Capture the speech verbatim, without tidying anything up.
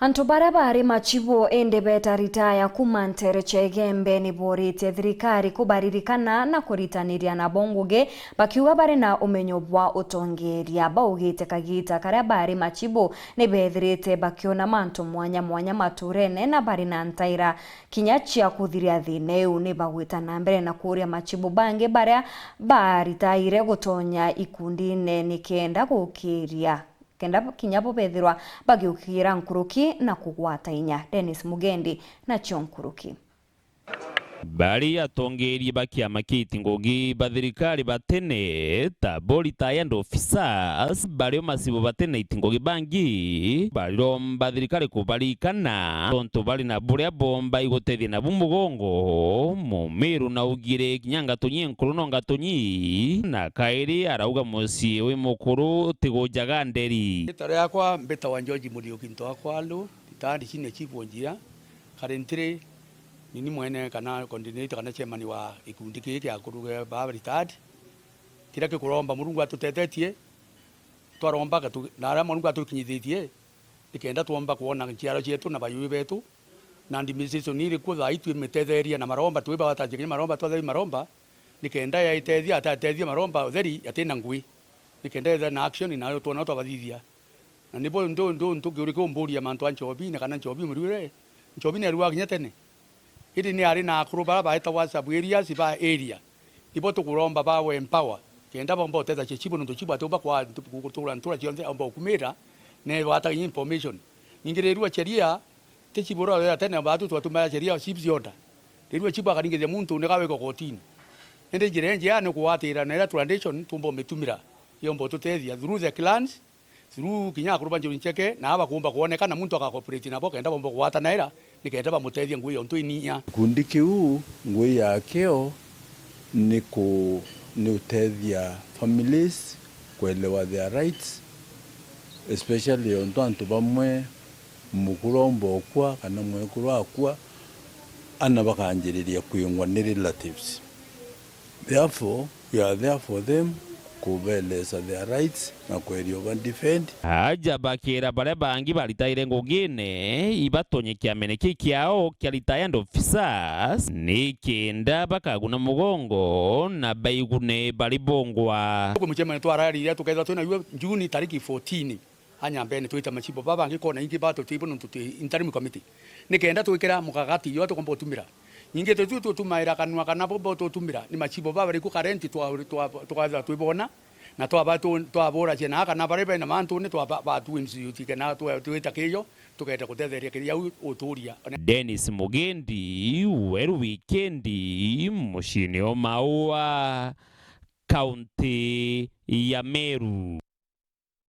Antu baria bari machibu indi beta ritaya kuuma nteere cia Igembe ni booritie thirikari kubaririkana na kuritaniria nabo ngugi, bakiuga bari na umenyo bwa utongeeria. Baugite kagiita karia bari machibu ni beethirite bakiona mantu mwanya mwanya matuurene na bari na ntaira kinya cia kuthiria thiina iu. Ni bagwita na mbere na kuuria machibu bangi baria baritaire gutonya ikundiine nikenda gukiria kenda kinya bo beethirwa bagiukiira nkuruki na kugwata inya. Dennis Mugendi nacio nkuruki. Bari atongeeria ba kiama kia iti ngugi ba thirikari ba tene, ta bo retired officers, bario machibu ba tene iti ngugi bangi, bariromba thirikari kubarikana, tontu bari na buria bomba igutethia nabu mugongo, mumiru na ugiri kinya ngatunyi nkuru no ngatunyi, na kairi arauga mucii wi mukuru utigujaga nderi. Riitwa riakwa mbitawa George Muriuki Ntwakwalu, retired senior chief Wonjia. Currently, ni ni mwene kana coordinator kana chairman wa gikundi giki kia akuru ba retired. Kiria kikuromba Murungu atutethetie, twaromba gatu-, na aria Murungu atukinyithitie, nikenda twomba kwona nchiaro cietu na bayuyu betu, na administration iri kuo thaa ii twimithetheria na maromba, twi babatanjia kinya maromba, twatheri maromba, nikenda yaitethia, atatethia maromba utheri atina ngui, nikenda ethira na action, na twona twabathithia. Na nibo ndu, ndu, ndu ngiurike umburia mantu a Nchobi, na kana Nchobi murwire, Nchobi ni arua kinya tene. Indi ni ari na akuru bara baetagwa sub areas ba area. Nibo tukuromba bawe empower, kenda bomba utethia chibu, nontu chibu atiumba kwa, gutura ntura cionthe, omba ukumira, na ebataga information. Ningi rirua sheria, ti chibu uria wera tene, batu twatumaga sheria chief's order. Rirua chibu akaringithia muntu, ni gawikwa kotini. Indi njira injea ni kugwatira na iria tradition, tumba umitumira, yomba ututethia through the clans, through kinya akuru ba Njuri Ncheke, na aba kuumba kwoneka na muntu aga cooperate nabo kenda bomba kugwatanaira, nikenda bamutethia ngui yontu inyia. Gikundi kiu, ngui yakio ni ku-, ni utethia families kuelewa their rights, especially yontu antu bamwe mukuru omba ukua kana mwekuru akua, ana bakanjiriria kwingwa ni relatives. Therefore, we are there for them, kubeelesa their rights na kweria uba defend. Aja bakira baria bangi baritaire ngugine ibatonye kiamene ki kiao kia retired officers, ni kenda bakaguna mugongo na baigune bari bongwa. Kwi mucemanio twararire tukethirwa twina guo June tariki fourteen. Anyambene twita machibo baba bangi kona ingi ba tutibo nontu twi interim committee. Nikenda twikira mukagati yo tukomba utumira. Ningi tutu tutumaira kanwa kana bo, bo tutumira ni machibo baba bariku current twa, twa, tukathira twibona na twaba tu-, twabura ciana kana bari bena mantu ni twaba, ba tu institute kana twa, twita kiyo tuketa kutetheria kiria u-, uturia. Dennis Mugendi, Weru Wikendi, muciini o Maua, kaunti ya Meru.